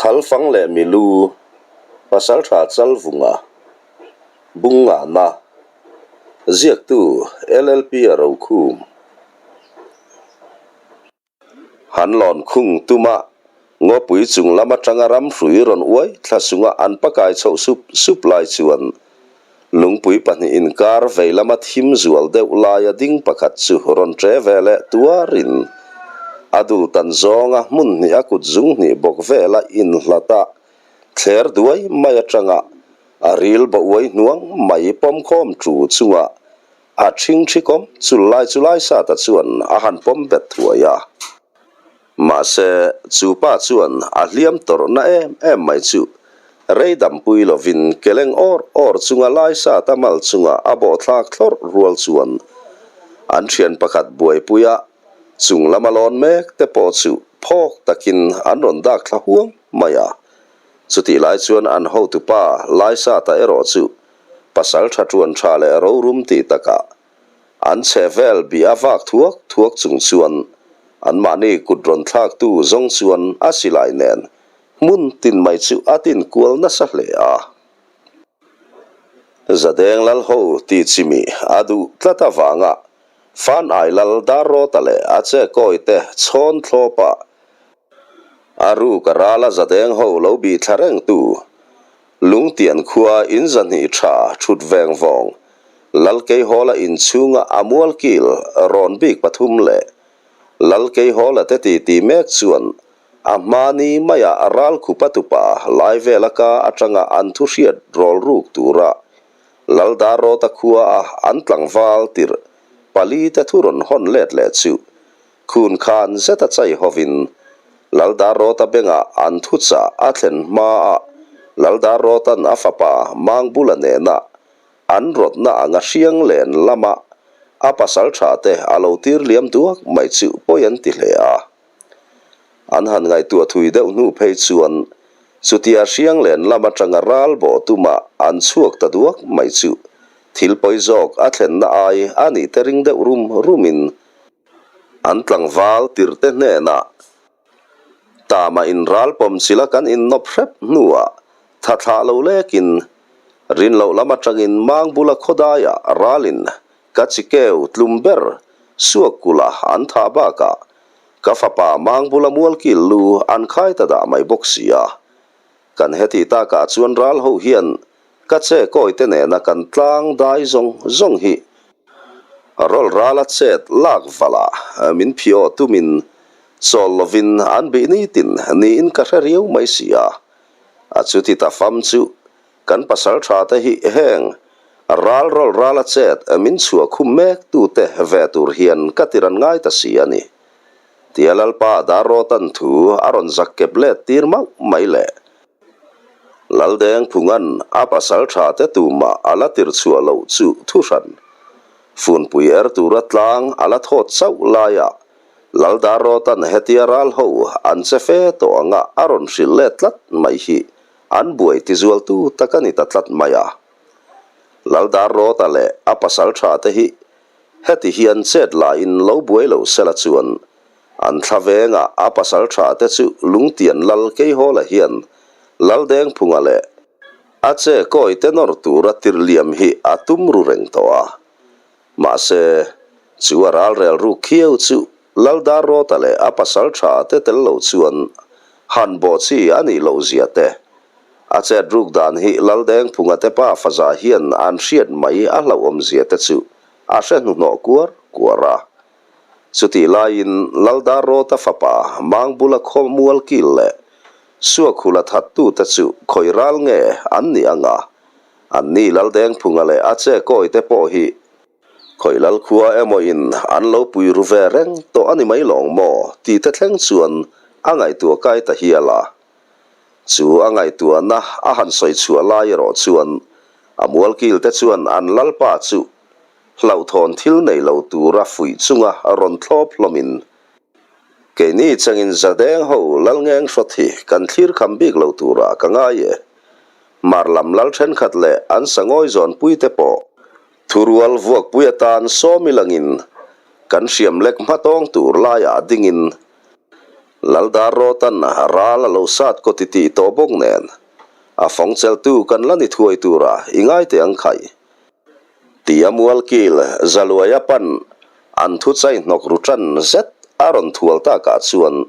Thalfang leh Milu, Pasaltha Chalvunga, Bungngahna, Ziaktu LLP a rokhum. Han lawn khung tuma ngawpui chung lam atanga ram hrui rawn uai thla sunga an pakai chhoh sup sup lai chuan lungpui pahnih inkar vei lama thim zual deuh laia ding pakhat chu rawn ṭe ve leh tuarin a dul tan zawnga hmun hnih a kut zung hnih bawk vela inhlat a thler duai mai atanga a ril bawh uai hnuang mai pawm khawm ṭu chunga A ṭhingṭhi kawm chul lai chu lai sata chuan a han pawm bet thuai a. Mahse, chu pa chuan a hliam tawrhna em em mai chu rei dampui lovin keleng awr awr chunga lai sata mal chunga a bawhthlak thlawrh rual chuan an ṭhian pakhat buaipuia chung lama lawn mek te pawh chu phawk takin an rawn dak thla huang mai a. Chutih lai chuan an hotupa lai sata erawh chu Pasal tha tuan tha leh rorum tih takah an chhe vel bih a vak thuak thuak chung chuan anmahni kut rawn thlaktu zawng chuan a silai nen hmun tin mai chu a tin kual nasa hle a. Zadeng lal ho tih chimi a duh tlat avanga Fan ai lal dar rawta leh a che kawi te chhawn thlawpa a ruk a rala zadeng ho lo bih thla rengtu Lungtian khua in zahnih tha thut veng vawng, Lalkeihawla inchhunga a mualkil rawn bik pathum leh Lalkeihawla te titi mek chuan a hmani maia ralkhupa tupa lai vela ka atanga an thu hriat rawl ruk tura Laldarrawta khua a an tlangval tirh pali te thu rawn hawn let leh chu Khun khan zeta chai hovin Laldarrawta bengah an thuchah a thlen hmaah Laldarrawta'n a fapa Mangbula nena an rawtna anga hriang len lama a pasal tha te a lo tir liam duak mai chu pawi an ti hle a. An han ngaihtuah thui deuh hnu phei chuan chutia hriang len lam atanga ral bawh tuma an chhuak ta duak mai chu thil pawi zawk a thlenna ai a nih te ring deuh rum rumin An tlangval tirhte hnenah Tama inral pawm chila kan innawp hrep hnuah tha thlah lo lekin rin loh lam atangin mang bula khawdaiah ralin ka chikeu tlum ber suak kula an thah bakah ka fapa mang bula mualkil lu an khai ta dah mai bawk si a. Kan heti takah chuan ral ho hian ka che kawite nena kan tlang dai zawng zawng hi Rawl rala chet lak valah min phiaw tumin chawl lovin an bih nitin niin ka hre riau mai si a. A chuti ta fam chu kan pasal tha te hi heng ral rawl rala chet min chhuah khum mek tute ve tur hian ka tiran ngai ta si a ni. Tia Lalpa Darrawtan thu a rawn zak kep let tir mauh mai le. Laldeng Phungan a pasal tha te tumah a la tir chhuah loh chu thuhran. Funpui er tura tlang a la thawt chauh laiah Laldarrawtan hetia ral ho an che fe tawh anga a rawn hrilh let tlat mai hi an buai tizualtu tak a ni ta tlat mai a. Laldarrawta leh a pasal tha te hi heti hian chet lahin lo buai lo sela chuan An thla vengah a pasal tha te chu Lungtian Lal Keihawla hian Laldengphunga leh a che kawi te nawr tura tirhliam hi a tum ru reng tawh a. Mahse, chu a ralrel ruk khiau chu Laldarrawta leh a pasal tha te tel lo chuan han bawh chi a nih loh zia te, a chet ruk dan hi Laldengphunga te pa faza hian an hriat mai a hlauhawm zia te chu a hre hnuhnawh kuar kuar a. Chutih laiin Laldarrawta fapa Mangbula khaw mualkil leh Suakhula thattute chu khawi ral nge an nih ang a, anni Laldengphunga leh a che kawite pawh hi khawi lalkhua emawin an lo pui ru ve reng tawh a ni mai lawng maw tih te thleng chuan a ngaihtuah kai ta hial a. Chu a ngaihtuahna a han sawi chhuah lai erawh chuan a mualkilte chuan an lalpa chu hlauhthawn thil nei lo tura fuih chunga rawn thlawp hlawmin, Keini changin Zadeng ho Lalngeng hrawt hi kan thlir kham bik lo tura ka ngai e. Hmar lam lal thenkhat leh an sangawi zawnpuite pawh thurual vuakpui atan sawmi langin kan hriam lek hmatawng tur laiah dingin. Lal Darrawta'n ral a lo sat kaw titih tawh bawk nen, a fawng chelhtu kan la ni thuai tura i ngai teh ang khai. Tia mualkil Zaluaia pan an thu chai hnawk ru tan zet a rawn thual takah chuan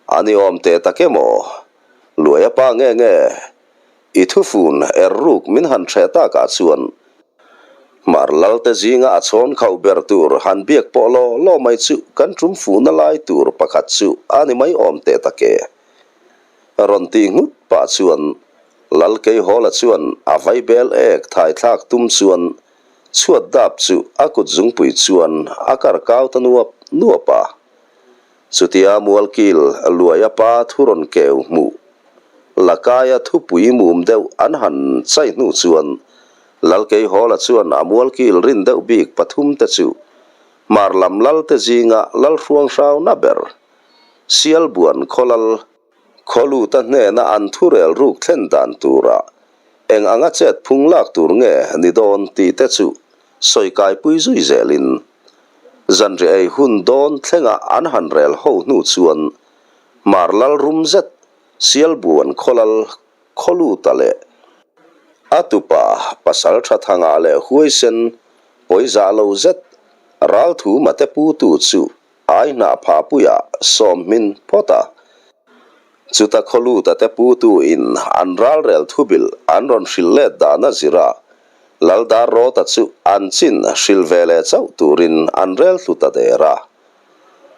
a ni awm teh tak em aw? Luaia pa nge nge i thufun er ruk min han hreh takah chuan Hmar Lalte zinga a chhawn khauh ber tur han biak pawh law law mai chu kan tum fuhna lai tur pakhat chu a ni mai awm teh tak e. Rawn tih nghut pah chuan Lal Keihawla chuan a vaibel ek thai thlak tum chuan chhuat dap chu a kut zungpui chuan a kar kau ta nuap nuap a. Chutia Mualkil Luaia pa thu rawn keu hmuh Lakaia thupui mum deuh an han chai hnu chuan Lal Keihawla chuan a Mualkil rin deuh bik pathum te chu Hmar lam Lal te zinga Lal Hruanghrauna ber Sialbuan Khawlal Khawluta hnena an thurel ruk thlen dan tura eng anga chet phung lak tur nge ni dawn tih te chu sawi kaipui zui zelin zanriah ei hun dawn thlenga an han rel ho hnu chuan Hmar lal rum zet Sialbuan khawlal Khawluta leh a tupa pasal tha thangah leh huaisen pawizah lo zet ralthuma te putu chu Ai hnah phahpuiah sawm hmin phawt a, chuta khawluta te putu in an ralrel thubil an rawn hrilh let dan a zir a, Laldar Rawta chu an chin hrilh ve leh chauh turin an rel thlu ta der a.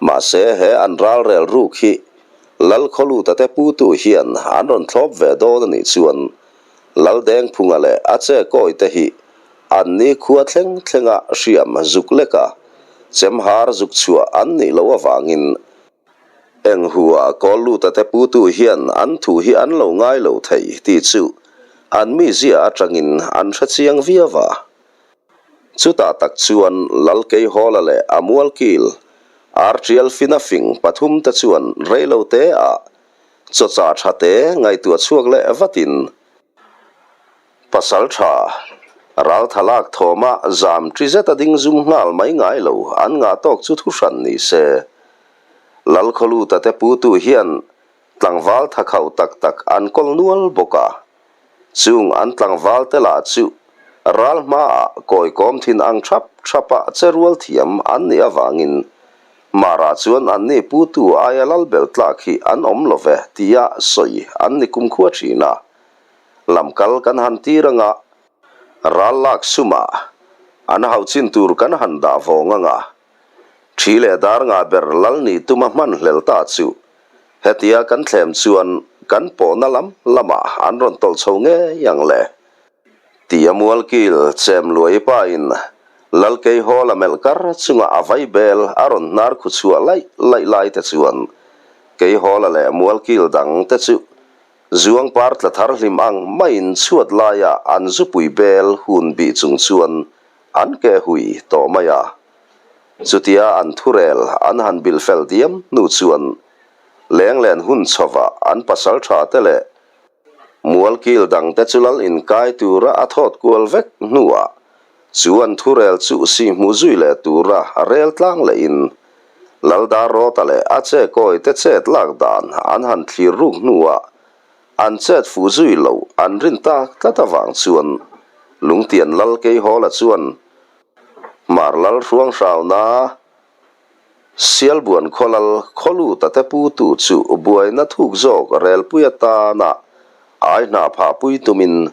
Mahse he an ralrel ruk hi Lal khawluta te putu hian an rawn thlawp ve dawn a nih chuan Laldengphunga leh a che kawi te hi An ni khua thleng thlenga hriam zuk lek a, chemhar zuk chhuah an nih loh avangin eng hua kawl luta te putu hian an thu hi an lo ngai lo thei tih chu an mizia atangin an hre chiang viau a. Chutah tak chuan Lal Keihawla leh a mualkil Artial Fina fing pathum te chuan reilo te ah chawchah tha te ngaihtuah chhuak leh vatin Pasal tha, ral tha lak thawma zam ṭi zet a ding zum nghal mai ngai lo an ngah tawk chu thu hran ni se. Lalkhawluta te putu hian tlangval tha khauh tak tak an kawl nual bawk a. Chung an tlangval te lah chu ral hmaah kawi kawm thin ang thap thapa che rual thiam an nih avangin Mara chuan anni putu aia lalbel tlak hi an awm lo ve tia sawi an ni kumkhua thin a. Lamkal kan han tir anga, ral lak sumah an hau chin tur kan han dah vawng anga, thi leh dar ngah ber lal nih tuma hman hlel ta chu hetia kan thlem chuan kan pawhna lam lamah an rawn tawlh chho ngei ang le. Tia mualkil chem luai pain Lalkei Hall a melh kar chunga a vai bel a rawn hnar khu chhuah laih laih lai te chuan Keihawla leh mualkil dang te chu Zuang par tla thar hlim ang maiin chhuat laia an zupui bel hun bih chung chuan an ke hui tawh mai a. Chutia an thurel an han bilh fel diam hnu chuan lenglen hun chhovah an pasal tha te leh mualkil dang te chu lal inkai tura a thawt kual vek hnuah chu an thurel chu sihhmuh zui leh tura rel tlang lehin Laldar Rawta leh a che kawi te chet lak dan an han thlir ruk hnuah an chet fuh zui lo an rin tak tlat avang chuan Lungtian Lal Keihawla chuan Hmar Lal Hruanghrauna Sialbuan khaw Lal Khawluta te putu chu buaina thuk zawk relpui atana ai hna phahpui tumin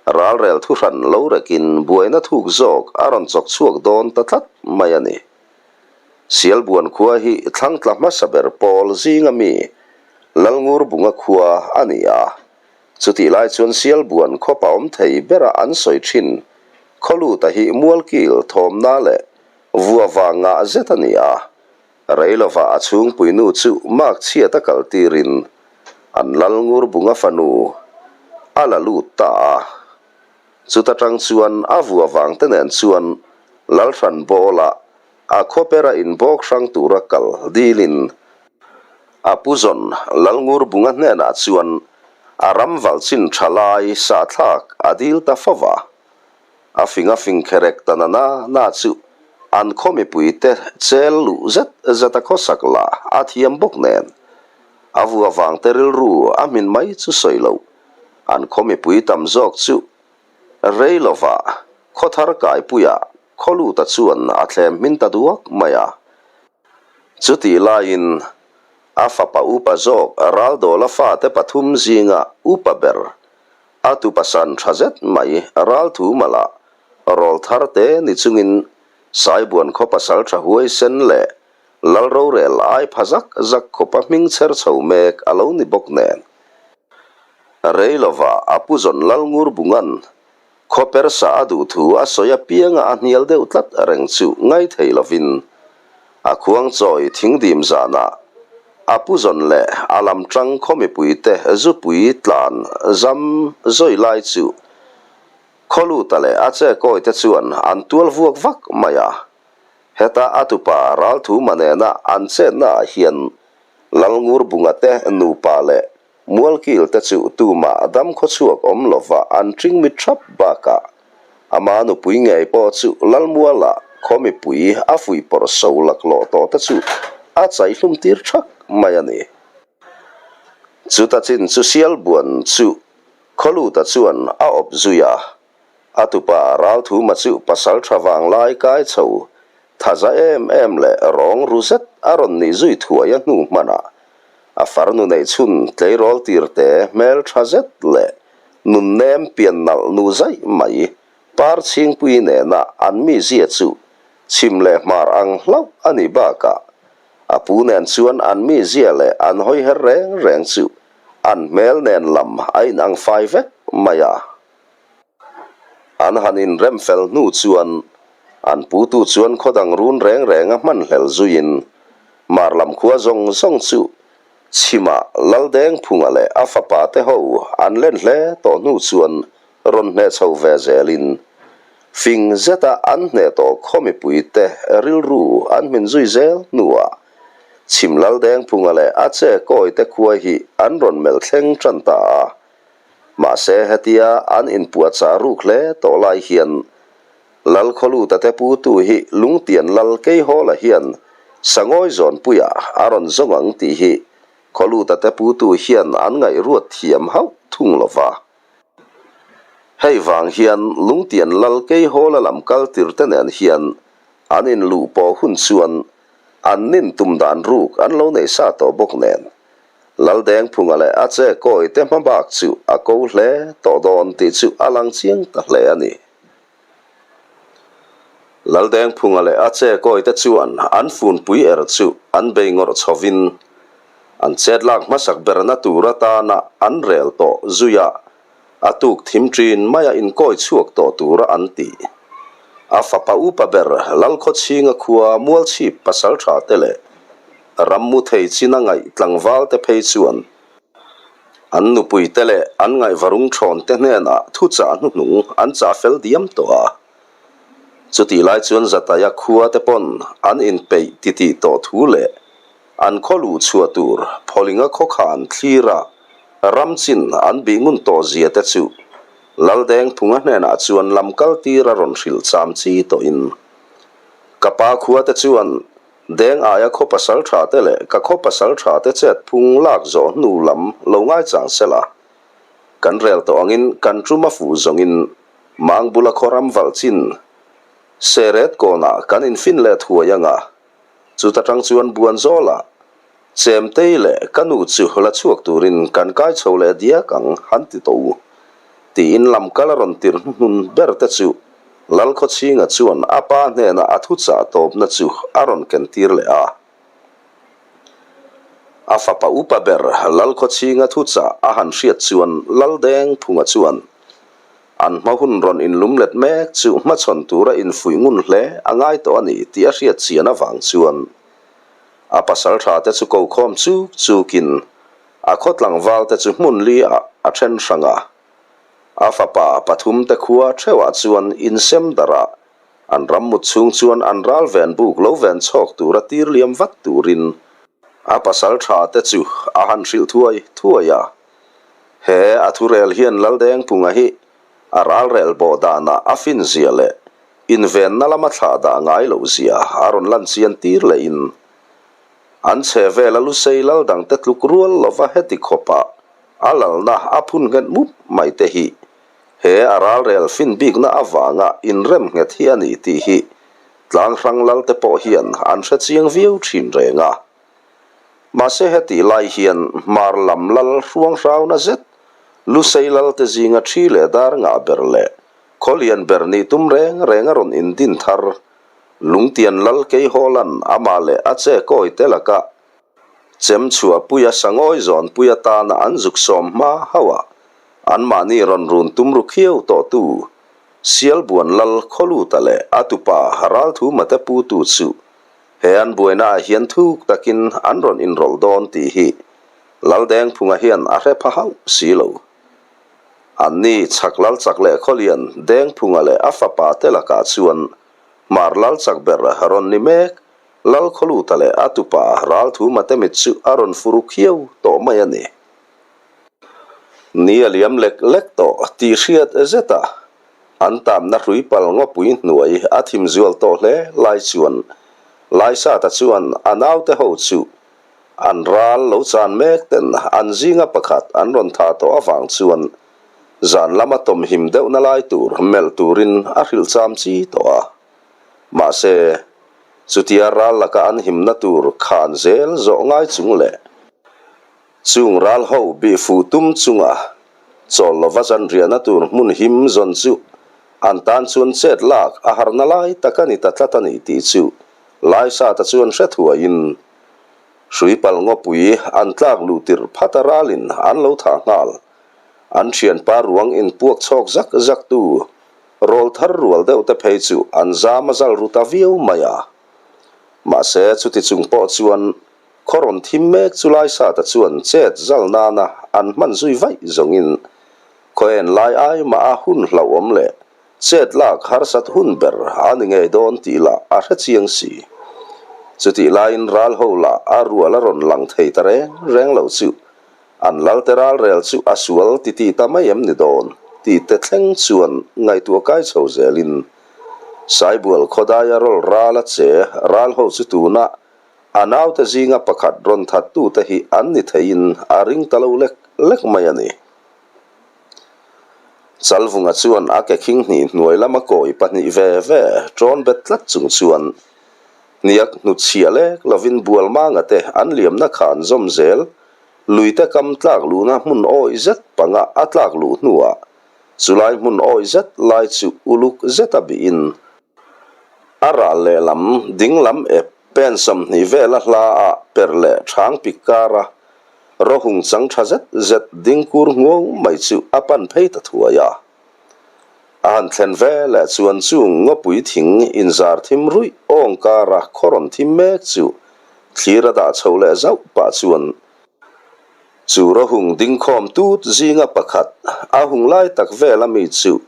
ralrel thuhran lo rekin buaina thuk zawk a rawn chawk chhuak dawn ta tlat mai a ni. Sialbuan khua hi thlangtla hmasa ber pawl zinga mi Lalngurbunga khua a ni a. Chutih lai chuan Sialbuan khawpa awm thei bera an sawi thin Khawluta hi Mualkil thawmna leh vua vang ngah zet a ni a. Reilova a chhungpuinu chu mak chhiat a kal tirin an Lalngurbunga fanu a la lut ta a. Chuta tang chuan a vua vang te nen chuan Lalhran bawla a khawpera inbawk hrang tura kal dilin a pu zawn Lalngurbunga hnenah chuan a ram valh chin tha lai sahthlak a dil ta fo va. A fing a fing kherek ta na na na chu an khaw mipui te chel luh zet zet a khawsak lah a thiam bawk nen. A vua vangte rilru a hmin mai chu sawi loh, an khaw mipui tam zawk chu rei lovah khaw thar kaipuiah khaw luta chuan a thlem hmin ta duak mai a. Chutih laiin a fapa upa zawk Raldawla fate pathum zinga upa ber a tupasan tha zet mai Ralthuma lah rawl thar te ni chungin Saibuan khaw pasal tha huaisen leh Lal rorel ai pha zak zak khawpa hming chher chho mek a lo ni bawk nen. Rei lova a pu zawn Lal Ngur Bungan khaw persa a duh thu a sawi apianga a hnial deuh tlat reng chu ngai thei lovin a khuang chawi thingdim zanah a pu zawn leh a lam tang khaw mipuite zupui tlan zam zawi lai chu khaw luta leh a che kawite chuan an tual vuak vak mai a. Heta a tupa Ralthuma nena an chetnaah hian Lalngur Bunga te nupa leh Mualkil te chu tumah dam khawchhuak awm lova an ṭing mit ṭhap bakah ama nupui ngei pawh chu Lalmuala khaw mipui a fuihpawrh so laklawh tawh te chu a chaihlum tir ṭhak mai a ni. Chuta chin chu Sialbuan chu Khawluta chuan a awp zui a. A tupa Ralthuma chu pasal tha vang lai kai chho thaza em em leh rawng ru zet a rawn nih zui thuai a hnu hmanah a farnu neih chhun tleirawl tirte hmel tha zet leh nunnem pian nalh nu zaih mai par chhingpui nena an mizia chu chhim leh hmar ang hlauh a nih bakah a pu nen chuan an mizia leh an hawiher reng reng chu an hmel nen lam a inang fai vek mai a. An han inrem fel hnu chuan an putu chuan khaw dang run reng reng a hman hlel zuiin Mar lam khua zawng zawng chu chhimah Laldengphunga leh a fapa te ho an len hle tawh hnu chuan rawn hneh chho ve zelin fing zeta an hneh tawh khaw mipui te rilru an hmin zui zel hnuah chhim Laldengphunga leh a che kawi te khua hi an rawn melh thleng tan ta a. Mahse hetia an inpuahchah ruk hle tawh lai hian Lal Khawluta te putu hi Lungtian Lal Keihawla hian Sangawi zawnpuiah a rawn zawng ang tih hi Khawluta te putu hian an ngaihruat thiam hauh thung lo va. Hei vang hian Lungtian Lal Keihawla lam kal tir te nen hian an inluh pawh hun chuan an nin tum dan ruk an lo nei sa tawh bawk nen Laldengphunga leh a che kawi te hma bak chu a ko hle tawh dawn tih chu a lang chiang ta hle a ni. Laldengphunga leh a che kawi te chuan an funpui er chu an bei ngawrh chhovin an chet lak hmasak berna tur atana an rel tawh zuia a tuk thim ṭin maia inkawi chhuak tawh tura an ti. A fapa upa ber Lalkhawchhinga khua Mualchhip pasalṭha te leh rammu thei china ngaih tlangval te phei chuan an nupui te leh an ngaihvarung ṭhawn te hnenah thuchah hnuhnung an chah fel diam tawh a. Chutih lai chuan Zataia khua te pawn an inpeih titih tawh thu leh An khaw luh chhuah tur Phawlinga khawkhan thlira ram chin an bih ngun tawh zia te chu Laldengphunga hnenah chuan lam kal tir a rawn hrilh cham chi tawhin ka pa khua te chuan deng aia khaw pasal tha te leh ka khaw pasal tha te chet phung lak zawh hnu lam lo ngaichang sela kan rel tawh angin kan tum a fuh zawngin mang bula khaw ram valh chin seret kawnah kan infin leh thuai anga Chuta tang chuan buan zawlah Chemtei leh ka nu chu la chhuak turin kan kai chho leh diak ang han ti tawh u tiin lam kal a rawn tirh hnuhnun ber te chu Lalkhawchhinga chuan a pa hnenah a thuchah tawpna chu a rawn ken tir leh a. A fapa upa ber Lalkhawchhinga thuchah a han hriat chuan Laldengphunga chuan An hma hun rawn inlumlet mek chu hmachhawn tura infuih ngun hle a ngai tawh a ni tih a hriat chian avang chuan a pasal tha te chu ko khawm chuk chukin a khaw tlangval te chu hmun li ah a then hrang a. A fapa pathum te khua theuhah chuan insem darh ah an ram mut chhung chuan an ral ven buk lo ven chhawk tura tir liam vat turin a pasal tha te chu a han hrilh thuai thuai a. He a thurel hian Laldengpunga hi a ralrel bawh danah a fin zia leh invenna lama thlah dah ngai loh zia a rawn lan chian tir lehin. An chhe vela Lusei lal dangte tluk rual lova heti khawpa a lalna a phun nghet mup mai te hi he a ralrel fin bikna avanga inrem nghet hi a ni tih hi tlang hrang lalte pawh hian an hre chiang viau thin reng a. Mahse hetih lai hian hmar lam lal hruang hrauna zet Lusei lalte zinga thi leh dar ngah ber leh khawlian ber nih tum reng reng a rawn indin thar Lungtian lal Keihawlan amah leh a che kawi te laka chem chhuahpuia sangawi zawnpui atana an zuk sawm hma hauh a, anmahni rawn run tum ru khiau tawhtu Sialbuan lal Khawluta leh a tupa Ralthuma te putu chu he an buainaah hian thuk takin an rawn inrawlh dawn tih hi Laldengphunga hian a hre pha hauh si lo. Anni chhak lal chak leh khawlian Dengphunga leh a fapa te lakah chuan Hmar lal chak ber rawn ni mek Lal Khawluta leh a tupa Ralthuma te mit chu a rawn furu khiau tawh mai a ni. Ni a liam lek lek tawh tih hriat zet a, an tamna hrui pal ngawpui hnuai a thim zual tawh hle lai chuan Laisata chuan a naute ho chu An ral lo chan mek ten an zinga pakhat an rawn tha tawh avang chuan zan lama tawmhim deuhna lai tur melh turin a hrilh cham chi tawh a. Mahse, chutia ral laka an himna tur khan zel zawh ngai chung leh chung ral ho bih fuh tum chunga chawl lova zan riahna tur hmun him zawn chu an tan chuan chet lak a harna lai tak a ni ta tlat a ni tih chu Laisata chuan hre thuaiin Hruipal ngawpui an tlak luh tirh phat a ralin an lo thah nghal. An thianpa ruang inpuak chhawk zak zak tu rawl thar rual deuh te phei chu an zam a zal ru ta viau mai a. Mahse chuti chung pawh chuan khaw rawn thim mek chu Laisata chuan chet zal nana an hman zui vaih zawngin khaw en lai ai mah a hun hlauhawm leh Chet lak harsat hun ber a ni ngei dawn tih lah a hre chiang si. Chutih laiin ral ho lah a rual a rawn lang thei ta reng reng lo chu an lalte ral rel chu a sual titih ta mai em ni dawn tih te thleng chuan ngaihtuah kai chho zelin Saibual khawdaia rawl ral a che ral ho chu tuna a naute zinga pakhat rawn thattute hi an ni theiin a ring ta lo lek lek mai a ni. Chalvunga chuan a ke khing hnih hnuai lama kawi pahnih ve ve ṭawn bet tlat chung chuan hniak hnutchhiah lek lovin Bualmanga te an liamna khan zawm zel luite kam tlak luhna hmun awih zet panga a tlak luh hnuah chulai hmun awih zet lai chu uluk zeta bihin a ral lehlam dinglam ep pen 20 vela hla ah per leh ṭhang pik kara Rawhung chang tha zet zet ding kur nguau mai chu a pan phei ta thuai a. A han thlen ve leh chuan chung ngawpui thing inzar thim ruih awng kara khaw rawn thim mek chu thlir a dah chho leh zauh pah chuan chu rawhung ding khawm tut zinga pakhat a hung lai tak vel ami chu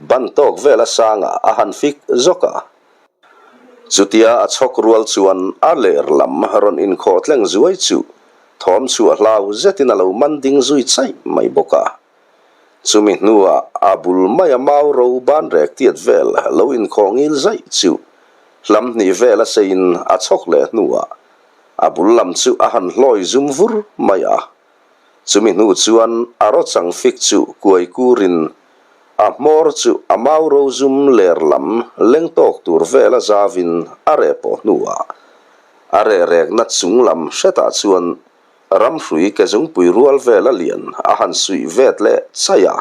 ban tawk vel a sangah a han fik zawk a. Chutia a chhawk rual chuan a ler lam rawn inkhawh tleng zuai chu thawm chhuah hlau zetin a lo man ding zui chaih mai bawk a. Chumi hnuah a bul maia mau ro ban rek tiat vel lo inkhawh ngil zaih chu hlam hnih vel a seiin a chhawk leh hnuah a bul lam chu a han hlawi zum vur mai a. Chumi hnu chuan a rawchang fik chu kuai kurin a hmawr chu a mau ro zum ler lam leng tawk tur vela zavin a reh pawh hnuah a reh rekna chung lam hretah chuan ramhrui ke zungpui rual vela lian a han suih vet leh chaih a.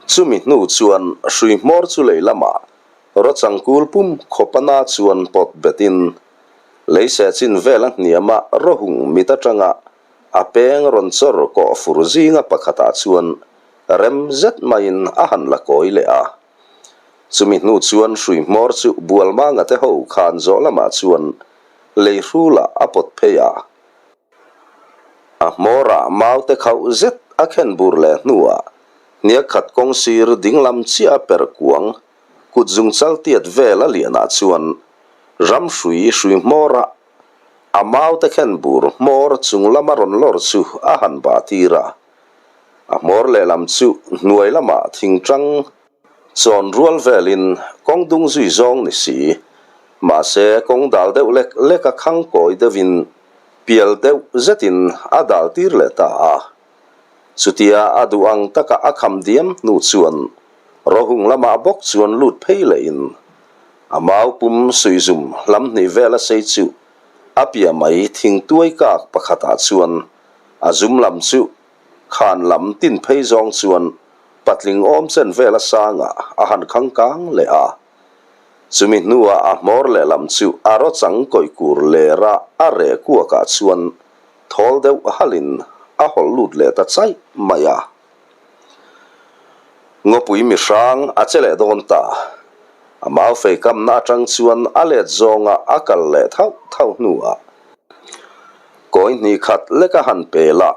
Chumi hnu chuan hrui hmawr chu lei lamah rawchang kul pum khawpa na chuan pawt betin Lei sehchin vela hniama rawhung mit atanga a peng rawn chawr kawh fur zinga pakhatah chuan rem zet maiin a han la kawi leh a. Chumi hnu chuan hrui hmawr chu Bualmanga te ho khan zawh lamah chuan lei hrulah a pawt phei a. A hmawrah mau te khauh zet a khen bur leh hnuah hniak khat kawng sir dinglam chiah a per kuang kut zungchal tiat vel a lianah chuan Ramhrui hrui hmawra a maute khen bur hmawr chung lama rawn lawr chu a han bah tir a. A hmawr lehlam chu hnuai lamah thingtang chawn rual velin kawng dung zui zawng ni si. Mahse, kawng dal deuh lek lek a khang kawi deuhin pial deuh zetin a dal tir leh ta a. Chutia a duh ang taka a kham diam hnu chuan rawhung lamah bawk chuan lut phei lehin a mau pum suihzum hlam hnih vela sei chu a pia mai thingtuai kak pakhatah chuan a zum lam chu khan lam tin phei zawng chuan patling awm chen vela sangah a han khang kang leh a. Chumi hnuah a hmawr lehlam chu a rawchang kawihkur lera a reh kuakah chuan thawl deuh halin a hawlh lut leh ta chaih mai a. Ngawpui mihrang a che leh dawn ta. A mau fei kamna atang chuan a let zawnga a kal leh thauh thauh hnuah kawi hnih khat lek a han pel a,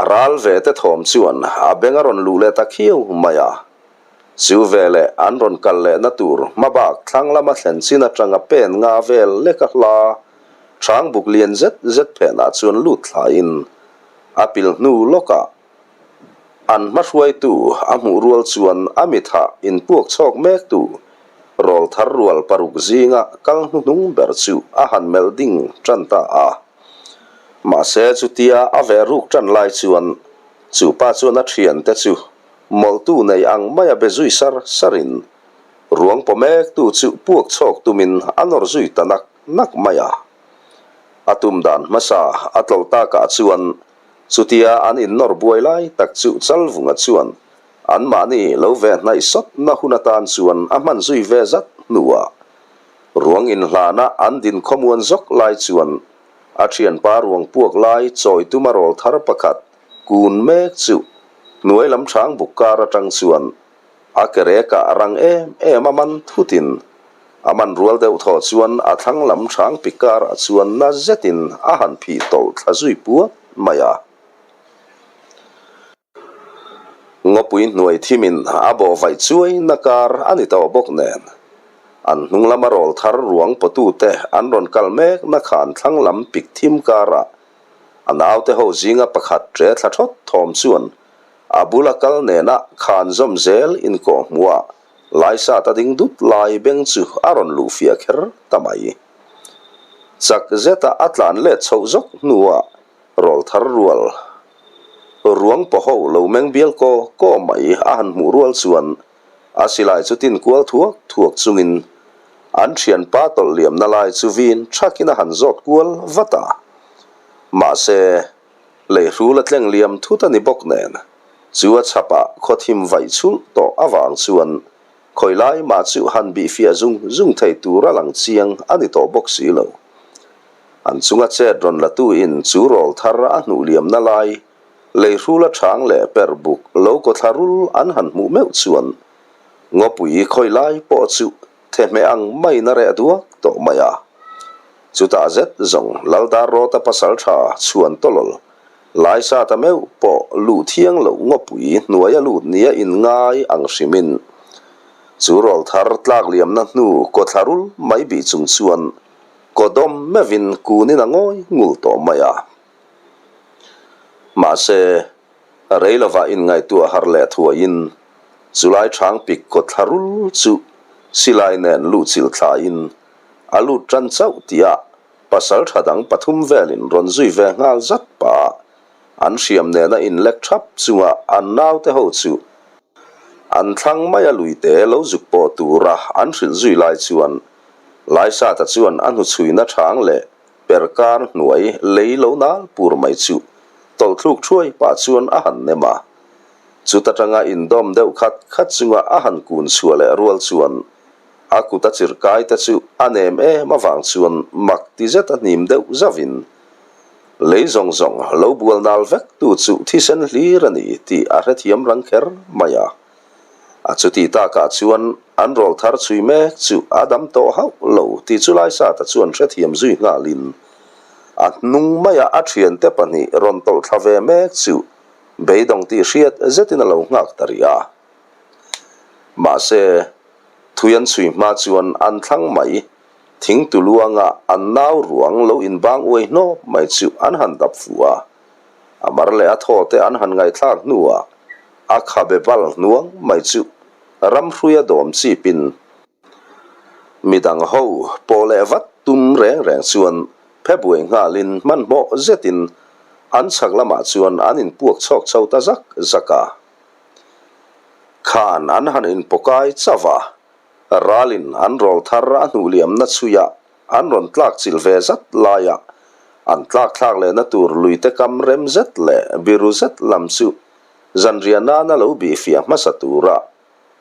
a ral ve te thawm chuan a beng a rawn luh leh ta khiau mai a. Chu veleh an rawn kal lehna tur hmabak thlang lama thlen chin atanga pen nga vel leka hla hrang buk lian zet zet phenah chuan lut thlaiin a pil hnu lawkah an hmahruaitu a hmuh rual chuan a mithah inpuak chhawk mektu rawlthar rual paruk zinga kal hnuhnung ber chu a han melh ding tan ta a. Mahse chutia a veh ruk tan lai chuan chu pa chuan a thiante chu Mawlhtu nei ang maia be zui sar sarin ruang paw mektu chu puak chhawk tumin a nawr zui ta nak nak mai a. A tum dan hmasa a tlawlh takah chuan chutia an innawr buai lai tak chu Chalvunga chuan anmahni lo ve hnaih sawtna hun atan chuan a hman zui ve zat hnuah ruang inhlana an din khawmuan zawk lai chuan a thianpa ruang puak lai chawi tuma rawl thar pakhat kun mek chu hnuai lam hrang buk kar atang chuan a ke rekah a rang em em a man thutin a man rual deuh thaw chuan a thlang lam hrang pik karah chuan na zetin a han phih tawlh thla zui puat mai a. Ngawpui hnuai thimin a bawh vaih chuai na kar a ni tawh bawk nen an hnung lama rawl thar ruang pawtute an rawn kal mek na khan thlang lam pik thim karah A naute ho zinga pakhat ṭe thla ṭhawt thawm chuan a bula kal nena khan zawm zel inkawh hmuh a, Laisat a ding dut lai beng chu a rawn luh fiah kher ta mai. Chak zeta a tlan let chhoh zawk hnuah rawlthar rual ruang paw ho lo meng bial kaw kaw mai a han hmuh rual chuan A silai chu tin kual thuak thuak chungin an thianpa tawlh liamna lai chu vin thakin a han zawt kual vat a. Mahse, leihrul a tleng liam thut a ni bawk nen, chu a chhapah khawthim vaih chhulh tawh avang chuan khawi lai mah chu han bihfiah zung zung thei tur a lang chiang a ni tawh bawk si lo. An chunga chet rawn latu in chu rawl thar a hnuh liamna lai Leihrula chang leh per buk lo kawthla rul an han hmuh meuh chuan ngawpui khawi lai pawh chu thehmeh ang maiin a reh duak tawh mai a. Chutah zet zawng Laldar Rawta pasal tha chhuan tawlawl Laisata meuh pawh luh thiang loh ngawpui hnuaia lut nia inngai ang hrimin chu rawl thar tlak liamna hnu kawthla rul mai bih chung chuan kawdawm meuhin kunin a ngawi ngul tawh mai a. Mahse, rei lovah inngaihtuah har leh thuaiin chulai chhang pik kawt thla rul chu silai nen luhchilh thlaiin a lut tan chauh tih ah pasal tha dang pathum velin rawn zui ve nghal zat pah an hriam nena inlek thap chunga an naute ho chu an thlang maia luite lo zuk pawh tura an hrilh zui lai chuan Laisata chuan a hnuchhuina chhang leh Perkar hnuai lei lo nal pur mai chu tawlhthluk thuai pah chuan a han nem a. Chuta tanga indawm deuh khat khat chunga a han kun chhuah leh rual chuan a kut a chirhkai te chu a nem em avang chuan mak ti zet a hnim deuh zauhin lei zawng zawng lo bual nal vek tu chu thisen hlir a ni tih a hrethiam rang kher mai a. A chuti takah chuan an rawl thar chhui mek chu a dam tawh hauh lo tih chu Laisata chuan hrethiam zui nghalin a hnung maia a thiante pahnih rawn tawlh thla ve mek chu beidawng tih hriat zetin a lo nghak ta rih a. Mahse, thui an chhui hma chuan an thlang mai thing tu luanga an nau ruang lo inbang uai hnawp mai chu an han dap fuh a, a mar leh a thaw te an han ngaihthlak hnuah A khabe bal hnuang mai chu ramhruia dawm chipin. Midang ho pawh leh vat tum reng reng chuan phe buai nghalin hmanhmawh zetin an chhak lamah chuan an inpuak chhawk chho ta zak zak a. Khan an han inpawkai chauh a, ralin an rawl thar a hnuh liamna chhuiah an rawn tlak chilh ve zat laia an tlak thlak lehna tur luite kam rem zet leh biru zet lam chu zanriah nana lo bih fiah hmasa tura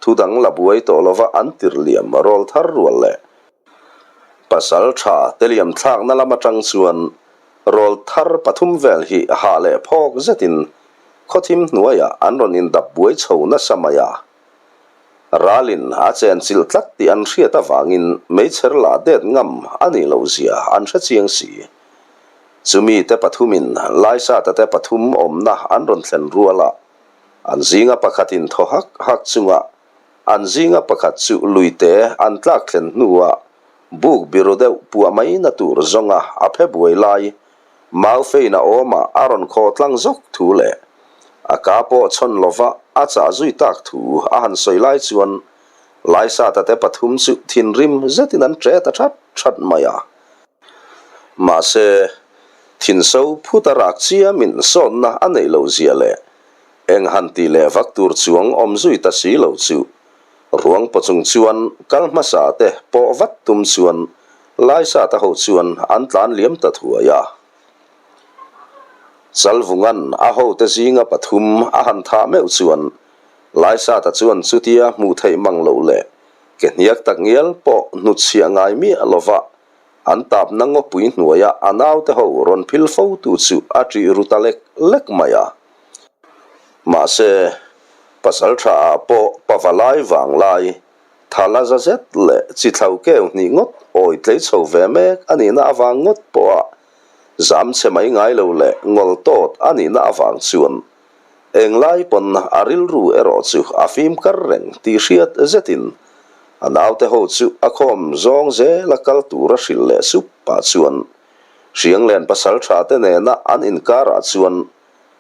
thu dang la buai tawh lova an tirh liam rawl thar rual leh pasal tha te liam thlakna lam atang chuan rawl thar pathum vel hi hah leh phawk zetin khawthim hnuaiah an rawn indap buai chho nasa mai a. Ralin a chenchilh tlat tih an hriat avangin meichher lah det ngam a nih loh zia an hre chiang si. Chumi te pathumin Laisata te pathum awmna an rawn thlen rual a, an zinga pakhatin thaw hak hak chunga an zinga pakhat chu luite an tlak thlen hnuah buk biru deuh puah mai na tur zawnga a phe buai lai Maufein a awmah a rawn khaw tlang zawk thu leh a ka pawh chhawn lova a chah zui tak thu a han sawi lai chuan Laisata te pathum chu thinrim zetin an ṭe ta that that mai a. Mahse, thinso phut a rak chiamin sawnna a neih loh zia leh eng han tih leh vak tur chuang awm zui ta si lo chu Ruang paw chung chuan kal hmasa te pawh vat tum chuan Laisata ho chuan an tlan liam ta thuai a. Chalvungan a hote zinga pathum a han thah meuh chuan Laisata chuan chutia hmuh theih mang loh leh ke hniak tak ngial pawh hnutchhiah ngai miah lova an tapna ngawpui hnuaia a naute ho rawn phil fo tu chu a ṭih ru ta lek lek mai a. Mahse, pasal tha ah pawh pavalai vanglai, thala za zet leh chi thlo keu hnih ngawt awi tlei chho ve mek a nihna avang ngawt pawha zam chhe mai ngai lo leh ngawl tawt a nihna avang chuan englai pawn a rilru erawh chu a fim kar reng tih hriat zetin a naute ho chu a khawm zawng zela kal tura hrilh leh sup pah chuan Hrianglen pasal tha te nena an inkarah chuan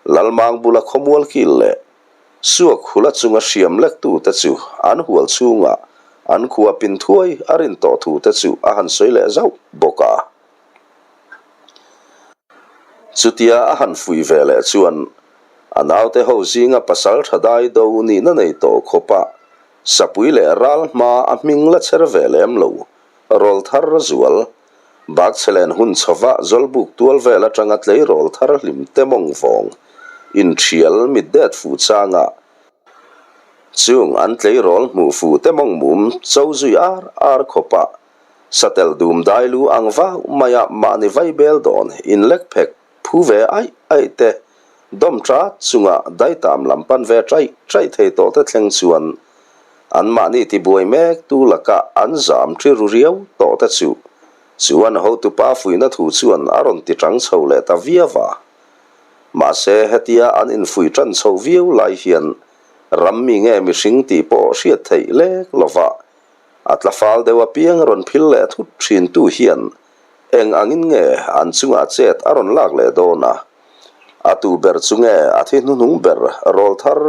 Lalmang bula khawmual kil leh Suak hula chunga hriam lektute chu an hual chhungah an khua pin thuai a rin tawh thute chu a han sawi leh zauh bawk a. Chutia a han fuih ve leh chuan a naute ho zinga pasal tha dai do nihna nei tawh khawpa sapui leh ral hma a hming la chher ve lem lo rawl thar zual Bakchhelen hun chhova Zawlbuk tual vel atanga tleirawl thar hlim te mawng vawng inthial mit det fuh changa chung an tleirawl hmuh fuh te mawng mum cho zui ar ar khawpa satel dum dai lu ang vau maia mahni vai bel dawn inlek phek Phu ve aih aih te, dawm ṭat chunga daitam lam pan ve ṭaih ṭaih thei tawh te thleng chuan anmahni tibuai mek tu laka an zam ṭi ru riau tawh te chu chuan hotupa fuihna thu chuan a rawn ti ṭang chho leh ta viau a. Mahse hetia an infuih ṭan chho viau lai hian ram mi nge mihring tih pawh hriat theih lek lova a tlafal deuh apiang rawn phil leh thut ṭhin tu hian Eng angin nge an chungah chet a rawn lak leh dawn a? A tu ber chu nge a thi hnuhnung ber rawl thar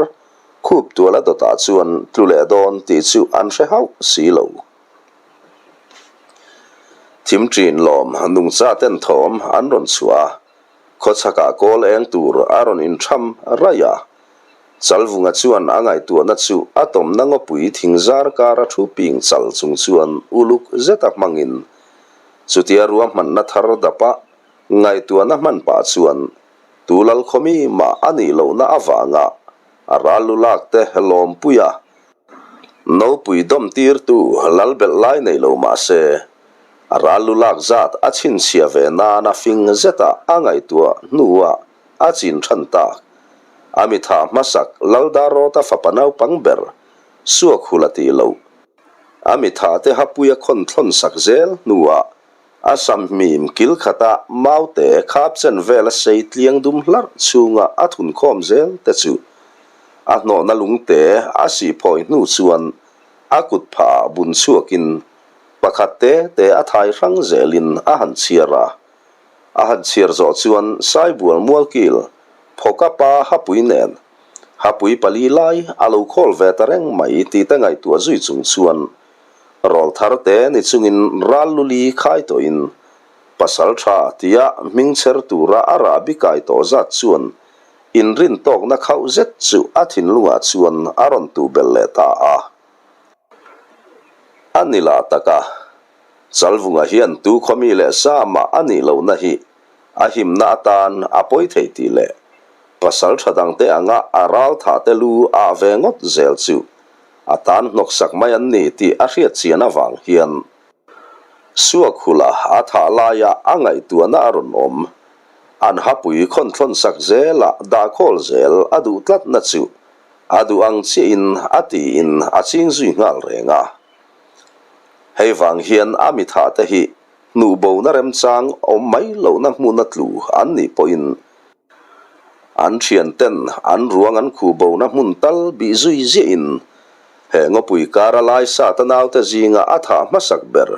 khup tuala dawtah chuan tlu leh dawn tih chu an hre hauh si lo. Thim ṭin lawm nungcha ten thawm an rawn chhuah a, khawchhakah kawl eng tur a rawn inṭham raih a. Chalvunga chuan a ngaihtuahna chu a tawmna ngawpui thingzar kara thu ping chal chung chuan uluk zeta hmangin Chutia ruahmanna thar dapa ngaihtuahna hman pah chuan tu lalkhawmi mah a nih lohna avanga a ral lu lak te lawmpui a, nopui dawm tirtu lal belh lai nei lo mah se, a ral lu lak zat a chhinchhiah ve nana fing zeta a ngaihtuah hnuah a chin than tak. A mi thah hmasak Laldarawta fapa naupang ber suak hul a tih loh. A mithate hapui a khawn thlawn sak zel hnuah a sam hmim kil khata maute khap chen vela sei tliang dum hlarh chhunga a thun khawm zel te chu a hnawhna lungte a sih phawi hnu chuan a kut phah bun chhuakin pakhat te te a thai hrang zelin a han chhiar a. A han chhiar zawh chuan Saibual mualkil phawka pa hapui nen Hapui pali lai a lo khawl ve ta reng mai tih te ngaihtuah zui chung chuan Rawlthar te ni chungin ral luli khai tawhin pasal tha tia hming chher tura a rahbi kai tawh zat chuan inrin tawkna khauh zet chu a thinlungah chuan a rawn tuh belh leh ta a. A ni lah tak a, Chalvunga hian tu khawmi leh sa mah a nih lohna hi a himna atan a pawi thei tih leh pasal tha dangte anga a ral thah te lu ah ve ngawt zel chu a tan hnawksak mai an ni tih a hriat chian avang hian Suakhula a thah laia a ngaihtuahna a rawn awm. An hapui khawnthlawn sak zela dahkhawl zel a duh tlatna chu a duh ang chiahin a tiin a ching zui nghal reng a. Hei vang hian a mi thah te hi hnuhbona remchang awm mai lohna hmuna tlu an nih pawhin an thian ten an ruang an khuhbona hmun tal bih zui ziahin he ngawpui kara lai sata naute zinga a thah hmasak ber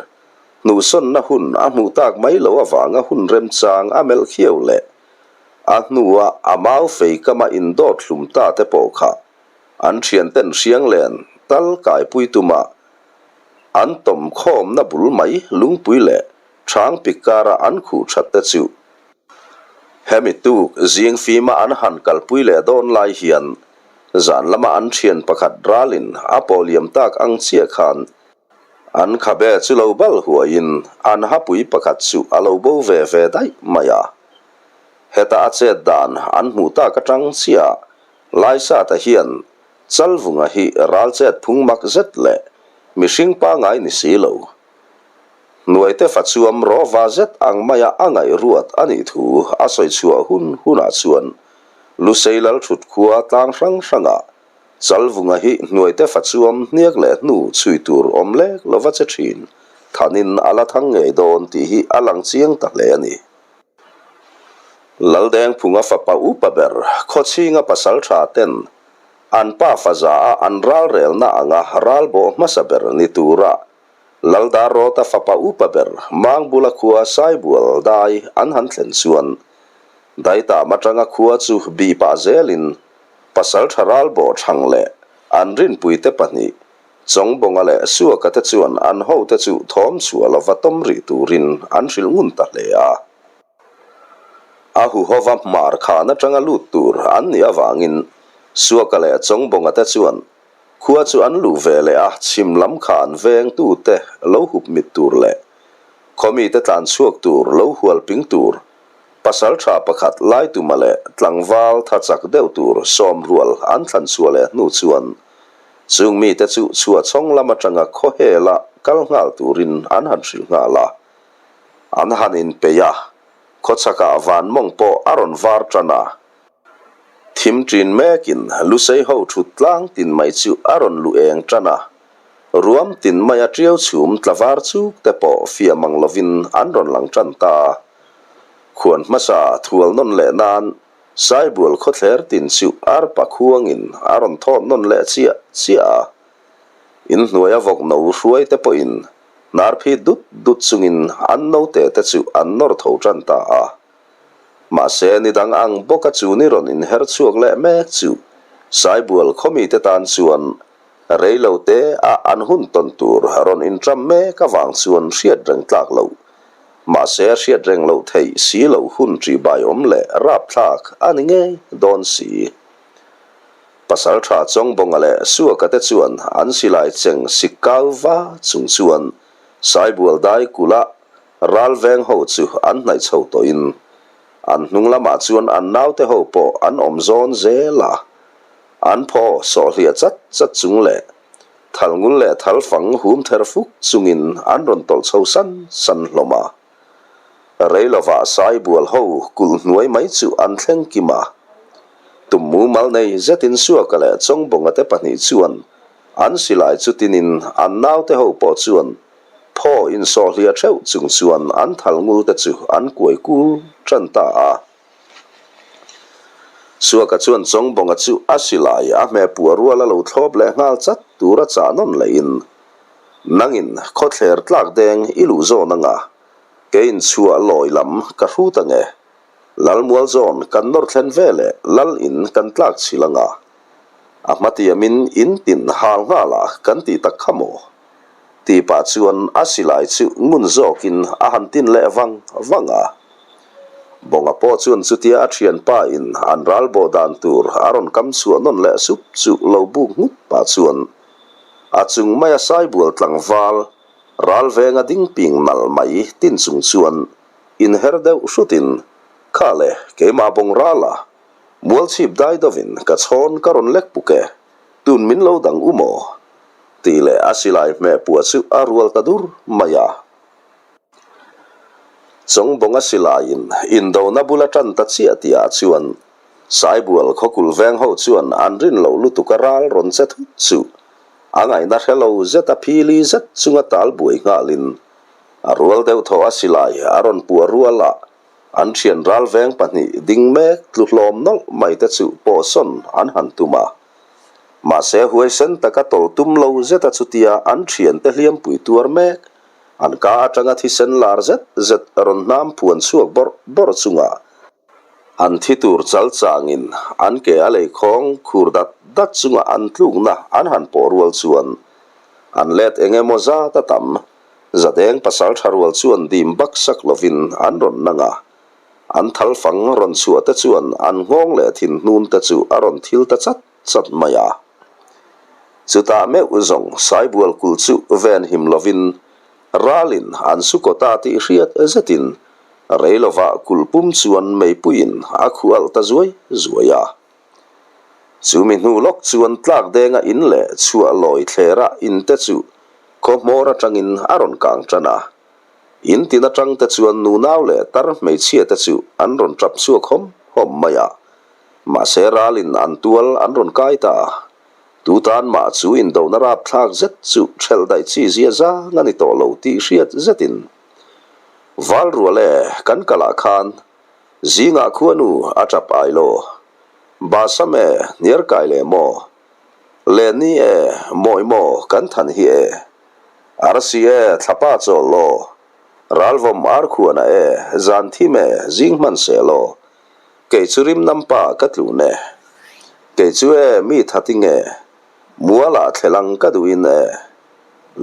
hnuhsawnna hun a hmuh tak mai loh avanga hun remchang a melh khiau leh a hnua a mau fei kama indawt hlum ta te pawh kha an thianten hriang len tal kaipui tuma an tawm khawmna bul mai lungpui leh chhang pik kara an khuh that te chu hemi tuk zing fima an han kalpui leh dawn lai hian zan lama an thian pakhat ralin a pawh liam tak ang chiah khan an khabe chu lo bal huaiin an hapui pakhat chu a lo bo ve ve daih mai a. Heta a chet dan an hmuh tak atang chiah Laisata hian Chalvunga hi ral chet phung mak zet leh mihring pangai ni si lo. Hnuaite fa chuam rawva zet ang maia a ngaihruat a nih thu a sawi chhuah hun hunah chuan Lusei lal thut khua tlang hrang hrangah Chalvunga hi hnuaite fa chuam hniak leh hnu chhui tur awm lek lova che thin thanin a la thang ngei dawn tih hi a lang chiang ta hle a ni. Laldengphunga fapa upa ber Khawchhinga pasal tha ten an pa faza a an ralrelna anga ralbawh hmasa ber ni tura Laldarrawta fapa upa ber Mangbula khua Saibual dai an han thlen chuan Daitam atanga khua chu bi pah zelin pasal tha ralbawh thang leh an rinpuite pahnih Chawngbawnga leh Suaka te chuan an hote chu thawm chhuah lova tawm rih turin an hrilh ngun ta hle a. A huhova hmar khan atanga lut tur an nih avangin Suaka leh Chawngbawnga te chuan khua chu an luh ve leh a, chhim lam khan vengtute lo hup mit tur leh khawmite tlan chhuak tur lo hual ping tur pasal tha pakhat Laituma leh tlangval tha chak deuh tur sawmrual an thlan chhuah leh hnu chuan Chung mite chu chhuahchhawng lam atanga khawhela kal nghal turin an han hrilh nghal a. An han inpeih a, khawchhakah van mawng pawh a rawn var tan a. Thim ṭin mekin Lusei ho ṭhut tlang tin mai chu a rawn luh eng tan a. Ruam tin maia ṭiau chhum tla var chuk te pawh fiah mang lovin an rawn lang ṭan ta. Khuan hmasa thual nawn leh nan Saibual khawthler tin chu arpa khuangin a rawn thawt nawn leh chiah chiah a. Inhnuaia vawk no hruai te pawhin hnar phit dut dut chungin an note te chu an nawr tho tan ta a. Mahse ni dang ang bawka chu ni rawn inher chhuak leh mek chu Saibual khawmite tan chuan rei lo te a an hun tawn tur rawn inṭam mek avang chuan hriat reng tlak loh Mahse a hriat reng loh theih si loh hun ṭihbaiawm leh rapthlak a ni ngei dawn si. Pasalṭha Chawngbawnga leh Suaka te chuan an silai cheng sik kau va chung chuan Saibual dai kulh a ral veng ho chu an hnaih chho tawhin an hnung lamah chuan an naute ho pawh an awm zawn zel a, an phaw sawhhliah chat chat chung leh Thal ngul leh thal fang hum ther fuk chungin an rawn tawlh chho san san hlawm a. Rei lovah Saibual ho kulh hnuai mai chu an thleng kim a. Tum mumal nei zetin Suaka leh Chawngbawnga te pahnih chuan an silai chu tinin an naute ho pawh chuan phaw insawhhliah theuh chung chuan an thal ngul te chu an kuai kul tan ta a. Suaka chuan Chawngbawnga chu a silai a hmeh puah rual a lo thlawp leh nghal chat tur a chah nawn lehin, Nangin khawthler tlak deng i luh zawn anga keiin chhuah lawi lam ka hrut ange. Lalmual zawn kan nawr thlen ve leh lal in kan tlak chhil anga a hmatiamin in tin hal nghal a kan tih tak kha maw? Tih pah chuan a silai chu ngun zawkin a han tin leh vang vang a. Bawnga pawh chuan chutia a thianpa in an ral bawh dan tur a rawn kam chhuah nawn leh sup chu lo buk nghut pah chuan a chung maia saibual tlangval ral venga ding ping nal mai tin chung chuan inher deuh hrutin, Kha le, keimah bawng rala mualchhip dai dovin ka chhawn ka rawn lek puk e. Tun min lo dang u maw? Tih leh a silai hmeh puah chu a rual ta dur mai a. Chawngbawnga silaiin indona bula tan ta chiah tihah chuan Saibual khawkul veng ho chuan an rin loh lutuk a ral rawn che thut chu a ngaihna hre lo zet a phili zet chunga tal buai nghalin a rual deuh thaw a silai a rawn puah rual a. An thian ral veng pahnih ding mek tlu hlawm nawlh mai te chu pawhsawn an han tum a. Mahse huaisen taka tawlh tum lo zeta chutia an thiante hliampui tuar mek, an ka atanga thisen lar zet zet rawn hnam phuan chhuak bawrh bawrh chunga an thi tur chal changin an ke a lei khawng khur dat dat chunga an tlukna an han pawh rual chuan an let eng emaw zat a tam. Zadeng pasal tha rual chuan dim bak sak lovin an rawn nang a, an thal fang rawn chhuah te chuan an nghawng leh thin hnun te chu a rawn thil ta chat chat mai a. Chutah meuh zawng Saibual kulh chu ven him lovin ralin an su kawta tih hriat zetin rei lovah kulh pum chuan meipuiin a khuh alh ta zuai zuai a. Chumi hnu lawk chuan tlak denga in leh chhuah lawi thlera in te chu khaw hmawr atangin a rawn kang tan a. In tin atang te chuan nunau leh tar hmeichhia te chu an rawn tap chhuak hawm hawm mai a. Mahse ralin an tual an rawn kai ta a. Tu tan mah chu indona rapthlak zet chu thelh daih chi zia zang a ni tawh lo tih hriat zetin Valrual e kan kalah khan Zingah khuanu a tap ai lo. Basam e, hniar kai leh maw? Lenni e, mawi maw kan than hi e? Arsi e, thlapa chawl law? Ralvawm ar khuana e, zan thim e, zing hman seh law? Kei chu rim nampa ka tlun e. Kei chu e, mi tha ting e, mualah thlelang ka duhin e.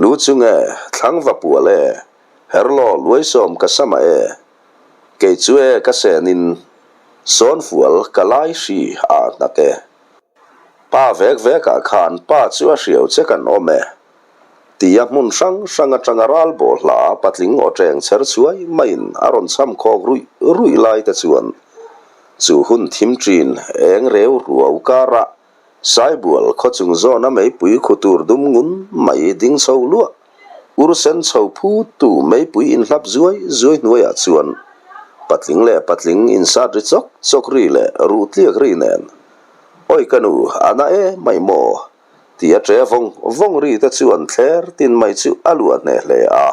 Lu chung e, thlangva pual e, herlaw luaisawm ka sama e. Kei chu e ka senin sawnfual ka lai hri a hnak e. Pa vek vekah khan pa chu a hriau che kan awm e. Tia hmun hrang hrang atanga ral bawhhla patling aw teng chher chhuai maiin a rawn cham khawk ruih ruih lai te chuan chu hun thim ṭin eng reu ruau karah Saibual khaw chung zawna meipui khu tur dum ngun mai ding chho luah Ur sen chho phut tu meipui inhlap zuai zuai hnuaiah chuan patling leh patling insat ri chawk chawk ri leh ruh tliak ri nen Awi ka nu a na e mai maw? ti a ṭe vawng vawng ri te chuan thler tin mai chu a luah hneh hle a.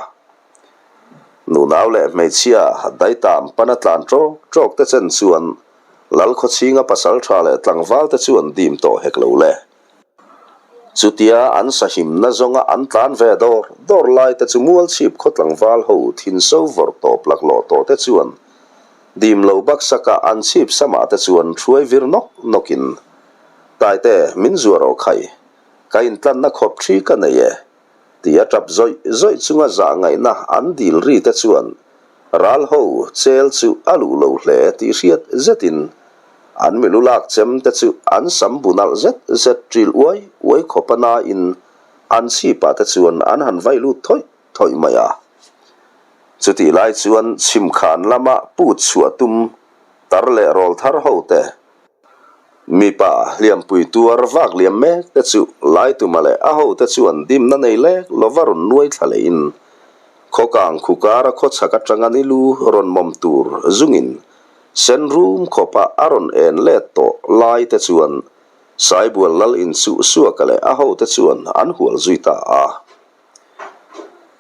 Nunau leh hmeichhia daitam pana tlan ṭawk ṭawk te chen chuan Lalkhawchhinga pasalṭha leh tlangval te chuan dim tawh hek lo le. Chutia an sahimna zawnga an tlan ve dawr dawr lai te chu Mualchhip khaw tlangval ho thin so vawrh tawp laklawh tawh te chuan dim lo baksaka an chhip samah te chuan hruai vir nawk nawkin, Taite, min zuar aw khai, ka intlanna khawp thi ka nei e, tia tap zawih zawih chunga zah ngaihna an dil ri te chuan ral ho chel chu a luh lo hle tih hriat zetin an milu lak chem te chu an sam bu nalh zet zet ṭil uai uai khawp a nain an chhipah te chuan an han vai lut thawih thawih mai a. Chutih lai chuan chhimkhan lama put chhuah tum tar leh rawl thar ho te Mipa hliampui tuar vak liam mek te chu Laituma leh a hote chuan dimna nei lek lova rawn nuai thla leiin khawkang khu kara khawchhak atanga ni lu rawn mawm tur zungin sen rum khawpa a rawn en let tawh lai te chuan Saibual lal inchuh Suaka leh a hote chuan an hual zui ta a.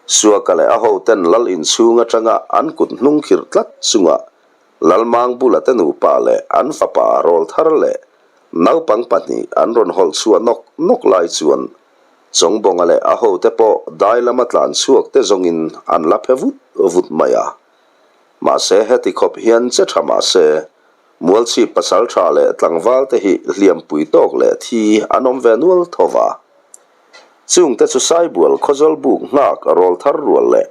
Suaka leh a hoten lal inchhung atanga an kut hnung khirh tlat chunga Lalmang bula te nupa leh an fapa rawlthar leh naupang pahnih an rawn hawlh chhuah nawk nawk lai chuan Chawngbawnga leh a hote pawh dai lama tlan chhuak te zawngin an la phe vut vut mai a. Mahse heti khawp hian che tha mahse Mualchhip pasal tha leh tlangval te hi hliampui tawk leh thi an awm ve nual tho va. Chungte chu Saibual Khawzawl buk nghak rawlthar rual leh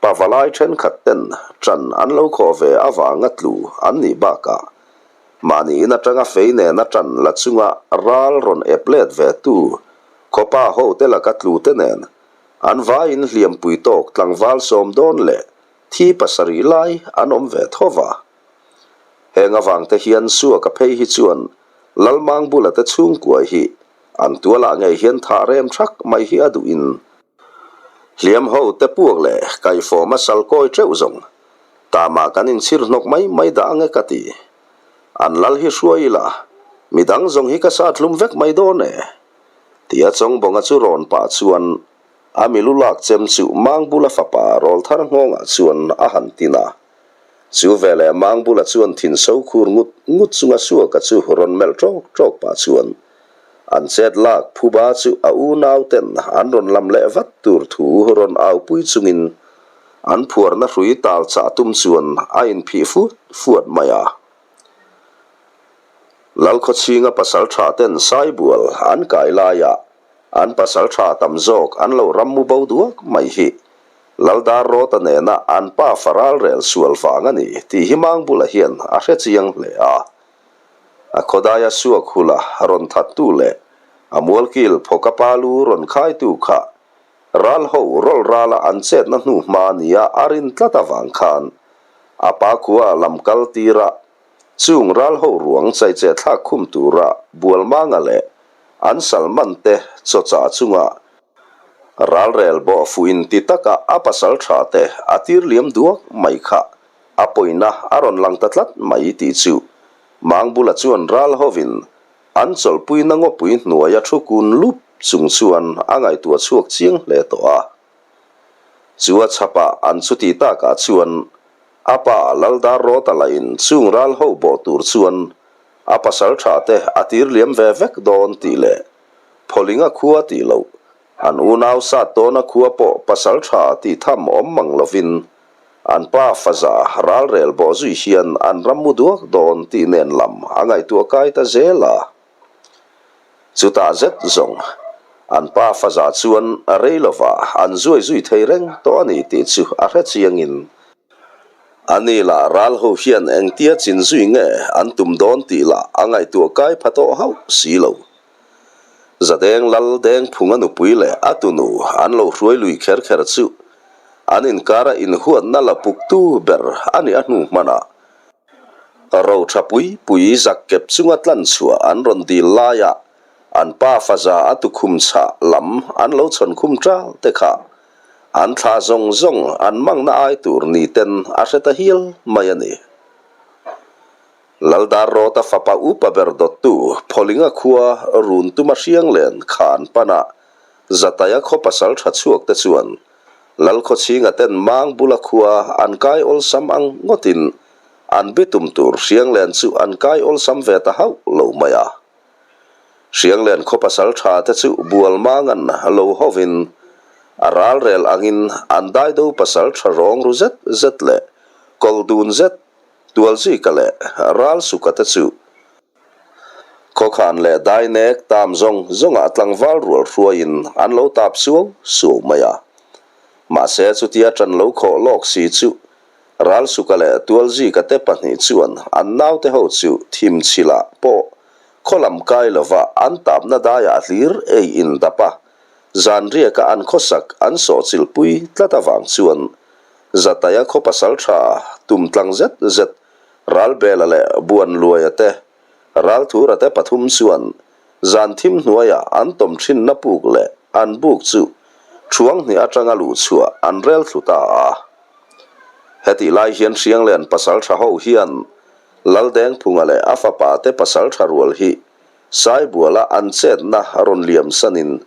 pavalai thenkhat ten ṭan an lo khawh ve avanga tlu an nih bakah mahni in atanga fei nena ṭan la chunga ral rawn ep let ve tu khawpa hote laka tlu te nen an vaiin hliampui tawk tlangval sawm dawn leh thi pasarih lai an awm ve tho va. Heng avangte hian Suaka phei hi chuan Lalmang bula te chhungkua hi an tualah ngei hian thah rem thak mai hi a duhin hliam ho te puak leh kaihfawm a sal kawi teuh zawng tamah kan inchhir hnawk mai mai dah ange ka ti. An lal hi hruai ila midang zawng hi ka sat hlum vek mai dawn e tia Chawngbawnga chu rawn pah chuan a milu lak chem chu Mangbula fapa rawlthar nghawngah chuan a han tin a. Chu veleh Mangbula chuan thin so khur ngut ngut chunga Suaka chu rawn melh ṭawk ṭawk pah chuan an chet lak phuba chu a unau ten an rawn lam leh vat tur thu rawn aupui chungin an phuarna hrui tal chah tum chuan a inphih fuat fuat mai a. Lalkhawchhinga pasalṭha ten Saibual an kai laiah An pasalṭha tam zawk an lo rammu bo duak mai hi Laldar Rawta nena an pa faral rel sual vang a ni tih hi Mangbula hian a hre chiang hle a. A khawdaia suak hula rawn thattu leh a mualkil phawka pa lu rawn khaitu kha ral ho rawlh rala an chetna hnu hma nia a rin tlat avang khan a pa khua lam kal tira Chung ral ho ruang chaicheh thlak khum tura Bualmanga leh an Salman te chawchah chunga ralrel bawh fuh in ti taka a pasal tha te a tir liam duak mai kha a pawina a rawn lang ta tlat mai tih chu Mangbula chuan ral hovin an chawlhpuina ngawpui hnuaia thu kun lup chung chuan a ngaihtuah chhuak chiang hle tawh a. Chu a chhapah an chuti takah chuan A pa Laldar Rawta lahin chung ral ho bawh tur chuan a pasal tha te a tir liam ve vek dawn tih leh Phawlinga khua tih loh, an unau sat tawna khua pawh pasal tha tih tham awm mang lovin an pa faza ralrel bawh zui hian an ram mu duak dawn tih nen lam a ngaihtuah kai ta zel a. Chutah zet zawng an pa faza chuan a rei lova an zuai zui thei reng tawh a ni tih chu a hre chiangin a ni lah ral ho hian engtia chin zui nge an tum dawn tih lah a ngaihtuah kai pha tawh hauh si lo. Zadeng lal deng phunga nupui leh a tunu an lo hruai lui kher kher chu an inkara inhuatna la puktu ber a ni a hnu hmanah Ro tha pui pui zak kep chunga tlan chhuah an rawn dil laiah an pa faza a tukhum chhah lam an lo chhawn khum ṭal te kha an thla zawng zawng an mangna ai tur ni ten a hre ta hial mai a ni. Laldar Rawta fapa upa ber dawttu Phawlinga khua run tuma hrianglen khan pana Zataia khaw pasal tha chhuak te chuan Lalkhawchhinga ten mang bula khua an kai awlsam ang ngawtin an bitum tur Hrianglen chu an kai awlsam ve ta hauh lo mai a. Hrianglen khaw pasal tha te chu bual mangan lo hovin a ralrel angin an daido pasal tha rawng ru zet zet leh kawl dun zet Tualzika leh Ralsuka te chu Khawkhan leh Dainek tam zawng zawngah tlangval rual hruaiin an lo tap suau suau mai a. Mahse chutia ṭan lo khawh lawk si chu Ralsuka leh Tualzika te pahnih chuan an naute ho chu thim chhilah pawh khaw lam kai lova an tapna daiah hlir ei in dap a, zan riaka an khawsak an sawhchilhpui tlat avang chuan Zataia khaw pasal tha tum tlang zet zet Ralbela leh Buanluaia te, Ralthura te pathum chuan zan thim hnuaia an tawm thinna puk leh an buk chu thuang hnih atanga luh chhuah an rel thlu ta a. Hetih lai hian Hrianglen pasal tha ho hian Laldengphunga leh a fapa te pasal tha rual hi Saibuala an chetna rawn liam sanin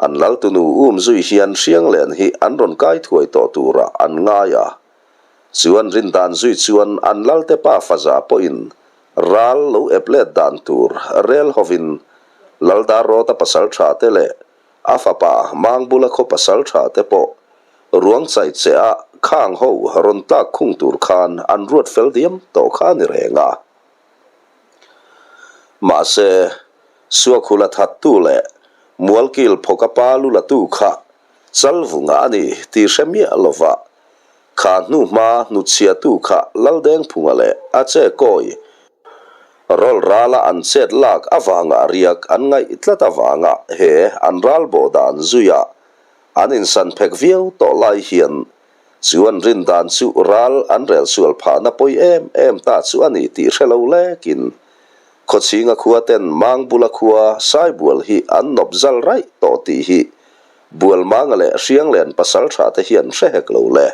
an Laltunu um zui hian Hrianglen hi an rawn kai thuai tawh turah an ngai a. Chu an rin dan zui chuan an lalte pa faza pawhin ral lo ep let dan tur rel hovin Laldar Rawta pasal tha te leh a fapa Mangbula khaw pasal tha te pawh ruang chai che a khang ho rawn tlak khung tur khan an ruat fel diam tawh kha a ni reng a. Mahse, Suakhula thattu leh. Mualkil phawka pa lu latu kha Chalvunga a ni tih hre miah lova, kha hnuhma hnutchhiatu kha Laldengphunga leh a che kawi rawl rala an chet lak avanga riak an ngaih tlat avanga he an ral bawh dan zuia an insan phek viau tawh lai hian chu an rin dan chu ral an rel sual phahna pawi em em ta chu a ni tih hre lo lekin Khawchhinga khua ten Mangbula khua Saibual hi an nawp zal raih tawh tih hi Bualmanga leh Hrianglen pasaltha te hian hre hek lo le.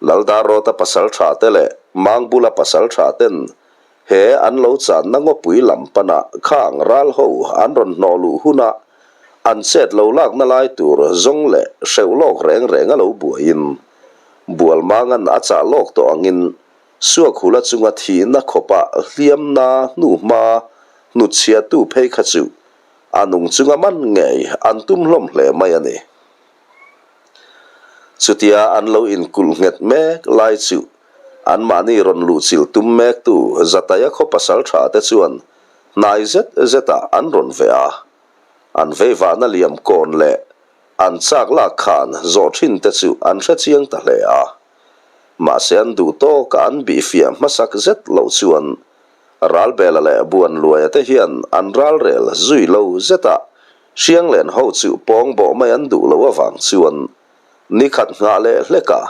Laldarrawta pasaltha te leh Mangbula pasaltha ten he an lo channa ngawpui lam pana khang ral ho an rawn hnawh luh huna an chet lo lakna lai tur zawng leh hreuh lawk reng reng a lo buaiin Bualmanga'n a chah lawk tawh angin Suakhula chunga thihna khawpa hliamna hnuhma hnutchhiahtu phei kha chu a nung chunga man ngei an tum hlawm hle mai a ni. Chutia an lo inkulh nghet mek lai chu anmahni rawn luhchilh tum mektu Zataia khaw pasal tha te chuan hnai zet zetah an rawn veh a, an veivahna liam kawn leh an chak lak khan zawh thin te chu an hre chiang ta hle a. Mahse an duh tawka an bihfiah hmasak zet loh chuan Ralbela leh Buanluaia te hian an ralrel zui lo zet a, Hrianglen ho chu pawng bawh mai an duh loh avang chuan nikhat nghah leh hlek a,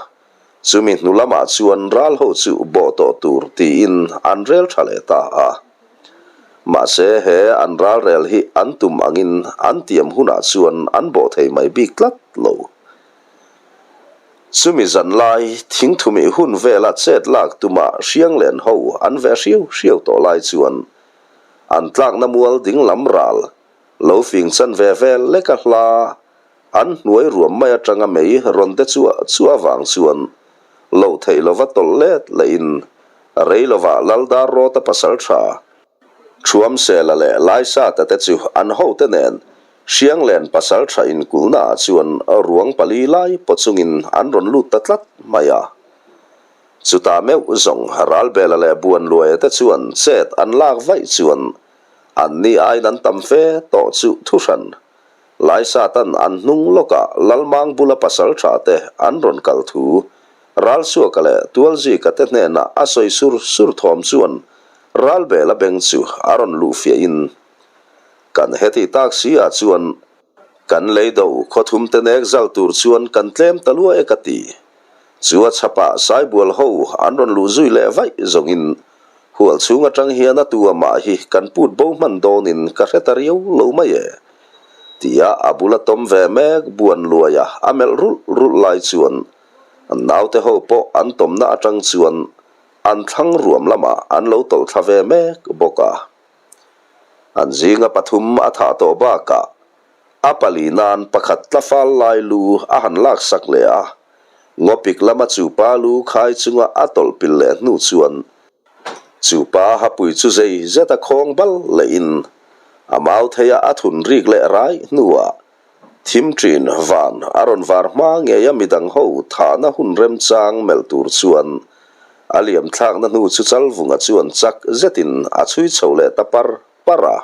chumi hnu lamah chuan ral ho chu bawh tawh tur tiin an rel tha leh ta a. Mahse he an ralrel hi an tum angin an tiam hunah chuan an bawh thei mai bik tlat lo. Chumi zan lai thingthumih hun vela chet lak tuma Hrianglen ho an ve hriau hriau tawh lai chuan an tlakna mual ding lam ral lo fing chan ve vel leka hla an hnuai ruam mai atanga mei rawn de chuah chuah avang chuan loh theih lova tawlh let lehin rei lova Laldar Rawta pasaltha Thuamsela leh Laisata te chu an hote nen Hrianglen pasal tha inkulhna ah chuan ruang pali lai paw chungin an rawn lut ta tlat mai a. Chutah meuh zawng Ralbela leh Buanluaia te chuan chet an lak vaih chuan an ni aiin an tam fe tawh chu thuhran Laisatan an hnung lawkah Lalmang bula pasal tha te an rawn kal thu Ralsuaka leh Tualzika te hnenah a sawi sur sur thawm chuan Ralbela beng chu a rawn luh fiahin Kan heti tak si ah chuan kan lei do khawthum te nek zal tur chuan kan tlem ta lua e ka ti. Chu a chhapah Saibual ho an rawn luh zui leh vaih zawngin hual chhung atang hian a tu amah hi kan put bo hman dawnin ka hre ta riau lo mai e. Tia a bula tawm ve mek buan luaia a melh rulh rulh lai chuan an naute ho pawh an tawmna atang chuan an thlang ruam lamah an lo tawlh thla ve mek bawk a. An zinga pathum a thah tawh bakah a pali nan pakhat tlafal lai lu a han laksak leh a, ngawpik lama chupa lu khai chunga a tawlh pil leh hnu chuan chupa hapui chu zei zet a khawng bal lehin a mau theia a thun rik leh rai hnuah Thim ṭin van a rawn var hma ngei a midang ho thahna hun remchang melh tur chuan a liam thlakna hnu chu Chalvunga chuan chak zetin a chhui chho leh ta par par a.